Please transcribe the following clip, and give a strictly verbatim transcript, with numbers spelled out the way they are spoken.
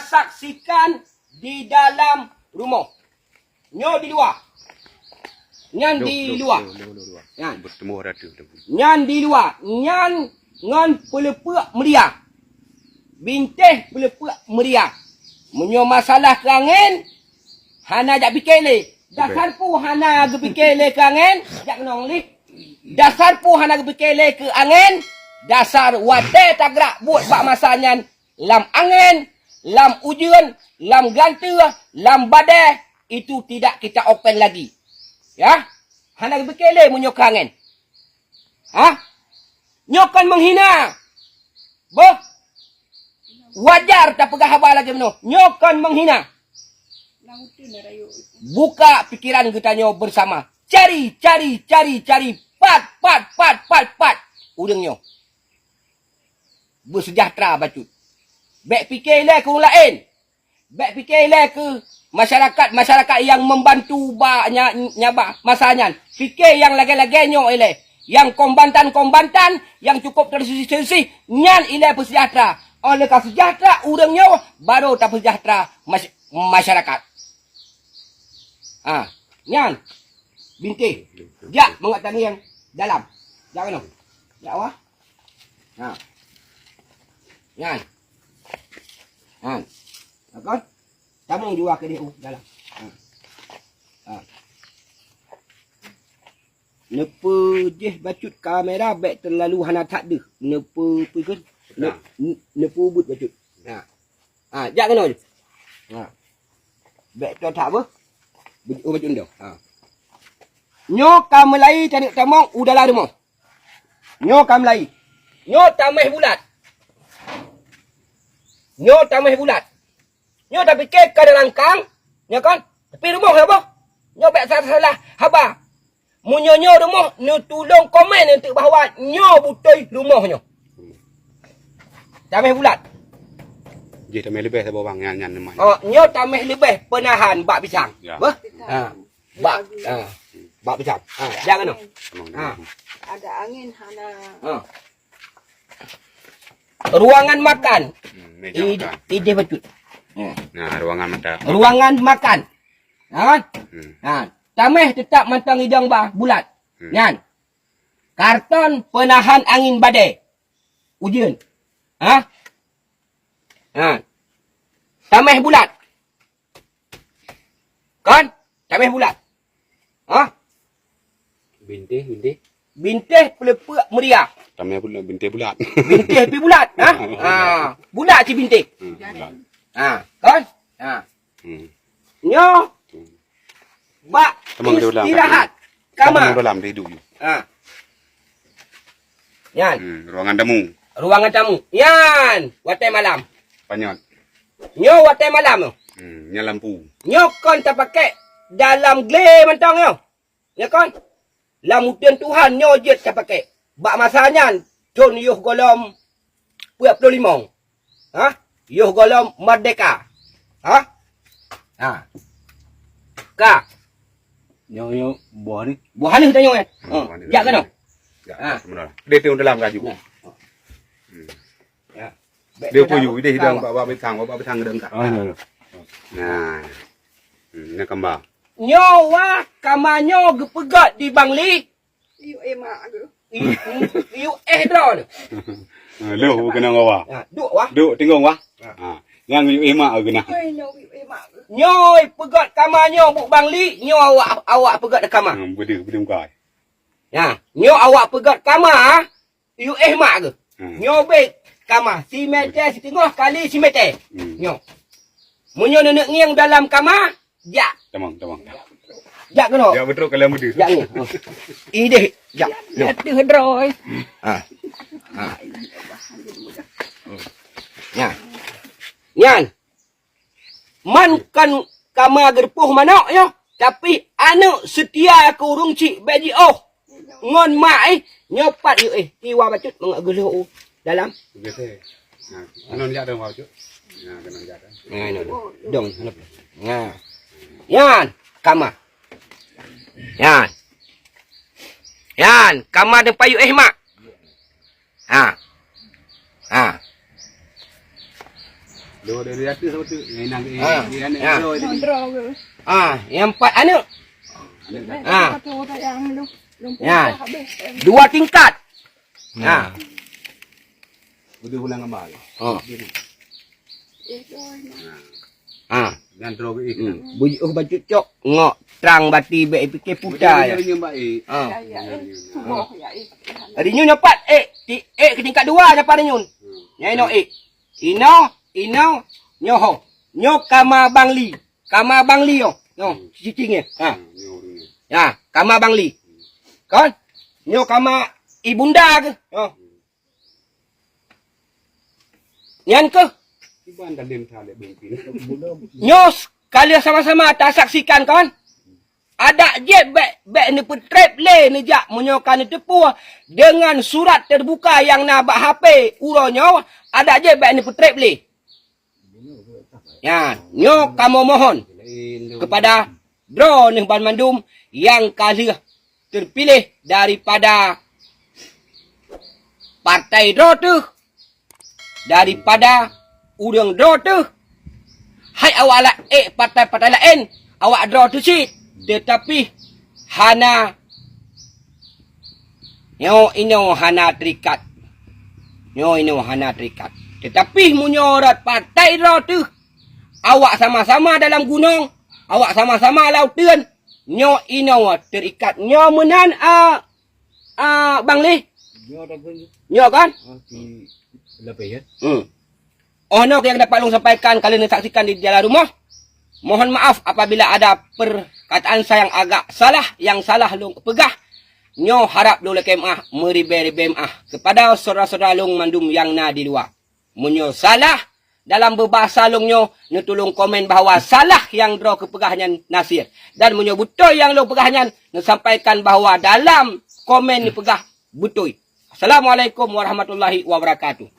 saksikan di dalam rumoh. Nyoe di luwa. Nyan di luwa. Nyan. Nyan di luwa. Nyan ngon peuleupeuk meuria. Bintéh peuleupeuk meuria. Meunyoe masalah keu angén, hana jak pike lé. Dasar peue hana geupike lé keu angén, jak keunong lé. Dasar peue hana geupike lé keu angén, dasar watée tagrak buet bak masa nyan, lam angén, lam ujeuen, lam glanteue, lam badée, itu tidak kita open lagi. Ya? Hana geupike lé meunyoe keu angén. Ha? Nyoe kon menghina. Boh. Wajar tapeugah haba lagée meunoe. Nyoe kon menghina. Buka pikiran geutanyoe bersama. Cari, cari, cari, cari. Pat, pat, pat, pat, pat. Ureuëng nyoe. Beuseujahtra bacut. Bék pike lé keu ureuëng laén. Bék pike lé keu masyarakat-masyarakat nyang membantu bak nya, nya bak masa nyan. Pike nyang lagée-lagée nyoe ilée. Nyang kombatan-kombatan nyang cukup tersisih-sisih nyan ilée peuseujahtra. Óh lheueh ka seujahtra ureuëng nyoe, baru tapeuseujahtra masy-, masyarakat. Ha, nyan. Bintéh. Jak mangat tanieng dalam. Jak keunoe. Jak wah. Ha. Nyan. Nyan. Takon? Tamong jua keudeh u dalam. Ha. Ha. Neupeujih bacut kamera bék teulalu hana that deuh. Neupeu-, peue kheun? Ne-, neupeubuet bacut. Ha. Ha, jak keunoe. Ha. Bék toe that beuh. Beu-, oh, bacut nyoe. Ha. Nyoe ka meulayi taneuk tamong u dalam rumoh. Nyoe ka meulayi. Nyoe taméh bulat. Nyoe taméh bulat. Nyoe tapike ka dalam kang, nyoe kan? Tapi rumoh ya boh. Nyoe bék salah-salah haba. Meunyoe nyoe rumoh, neutulông komen eunteuk bahwa nyoe beutôi rumoh nyoe. Taméh bulat. Jih taméh leubeh saboh bang nyan, nyan leumah. Oh, nyoe taméh leubeh peunahan bak pisang. Ya. Beuh? Ha. Bak, ha. Bak pisang. Ha, jak keunoe. Emang Ha. dia. Ada angin hana. Ha. Ruangan makan. Hmm, meja I-, makan. Ideh bacut. Ha. Nah, ruangan makan. Ruangan makan. Ha? Hmm. Ha. Taméh teutap mantong idong bah bulat. Hmm. Nyan. Karton peunahan angin badée. Ujeuen. Ha? Ha. Taméh bulat. Kan? Taméh bulat. Ha? Bintéh, bintéh. Bintéh peuleupeuk meuria. Taméh bulat, bintéh bulat. Bintéh pi bulat, ha? Ha. Bulat cit bintéh. Hmm, bulat. Ha, kan? Ha. Hmm. Nyoe. Hmm. Bak Tamong di dalam. Istirahat. Tamong Kama. Di dalam, di duit. Ha. Nyan. Hmm, ruangan tamu. Ruangan tamu. Nyan, watée malam. Panyot. Nyoe watée malam nyoe. Hmm, nyan lampu. Nyoe kon tapakée dalam glé mantong nyoe. Nyoe kon. Lam uteuen Tuhan nyoe jeuet tapakée. Bak masa nyan, thon yoh gohlom dua puluh lima. Ha? Yoh gohlom merdeka. Ha? Ha. Ka. Nyoe, nyoe, boh ni. Boh ni tanyoe, eh? Hmm, ha. Boh ni. Jak keunoe. Jak, ha. Sebenarnya. Dia tu dalam kaju. Nah. Hmm. Ya. Dia pun you, dia hidang bak, bak pisang, bak pisang gedang tak. Oh, ya, ya. Nah. Hmm, ni kamba. Nyoe wah kama nyoe geupeugét di Bangli. Yue éh mak geuh. Yue éh droe. Ha, lôh keunan wah. Ha, duek wah. Duek tinggong wah. Ha. Nyang yue éh mak keunan. Oi, nyoe yue éh mak geuh. Nyoe peugét kama nyoe buk Bangli, nyoe awak, awak peugét kama. Ha, beudeuh, beudeuh muka. Ya, nyoe awak peugét kama, yue éh mak geuh. Hmm. Nyoe bék kama, simeter siteungoh kali simeter. Hmm. Nyoe. Meunyoe neuneuk ngieng dalam kama, jak. Tamong, tamong. Jak keunoe. Jak beutôi kalau muda. Jak ni. Oh. Ideh, jak. Ateueh droe. Ha. Ha. Nyan. Nyan. Man kon kama geureupoh manok nyoe, tapi aneuëk seutia keu ureuëng chik bék jiôh ngon mak eh, nyoe pat yue éh, iwa bacut mangat geuleuh u dalam. Biasa. Ha, keunong jak dong bacut. Ha, keunong jak dong. Ha, inoe dong. Dong, kenapa? Ha. Nyan, kama. Nyan. Nyan, kama teumpat yue éh mak. Ha. Ha. Dua dari atas apa tu? Yang nak, ah, yang nak, ya. Dua dari, ah, yang empat aneuk. Aneuk dah. Ah. Satu orang yang lu, lu ya. Habis. Dua tingkat. Nah. Nah. Udah ulang gambar. Oh. Dia ni. Itu. Nah. Ha. Dan terus, eh, hmm. Bujôh bacut cok ngok trang bati bèk pike puta ya. Dia, dia, dia, Mbak, eh. Ha. Ya, ya, eh. Suboh, ya, eh. Hari nyoe nyoe pat, eh, ti-, eh, ke tingkat dua nyoe pat nyoe. Hmm. Nyai no, eh. Inoe, inoe, nyoe ho. Nyoe kama Bang Li. Kama Bang Li nyoe. Nyoe, hmm. Cicing nyoe. Ha. Hmm, nyoe, nyoe. Ya, kama Bang Li. Hmm. Kon? Nyoe kama ibunda ke? Nyoe. Hmm. Nyan keuh. Iban dalem that lé pemimpin. Nyoe ka lheueh sama-sama tasaksikan kon. Adak jeuet bèk, bèk neupeutrép lé neujak meunyoe ka neuteupeue deungon surat teubuka nyang na bak H P uroe nyoe, adak jeuet bèk neupeutrép lé. Nyan, nyoe kamoe mohon keupada droeneuh banmandum nyang ka lheueh teupiléh daripada partai droe teuh, daripada ureuëng droe teuh. Hai awak la-, eh, partai-partai laén, awak droe teuh cit, teutapi hana, nyoe inoe hana terikat. Nyoe inoe hana terikat. Teutapi meunyoe rot partai droe teuh, awak sama-sama dalam gunong, awak sama-sama lauteuen, nyoe inoe terikat. Nyoe meunan, a, a, Bang Lih. Nyoe dah pun. Nyoe kan? Oh, di lebih ya. Hmm. Oh, nyoe yang dapat ulôn sampaikan ka lheueh neusaksikan di dalam rumoh. Mohon maaf apabila ada perkataan saya yang agak salah, yang salah lôn peugah. Nyoe harap lôn lakée meu'ah, meuribée-ribée meu'ah keupada syedara-syedara lôn mandum nyang na di luwa. Meunyoe salah dalam beubasa lôn nyoe, neutulông komen bahwa salah nyang droe keupeugah nyan na sie. Dan meunyoe beutôi nyang lôn peugah nyan, neusampaikan bahwa dalam komen neupeugah beutôi. Assalamualaikum warahmatullahi wabarakatuh.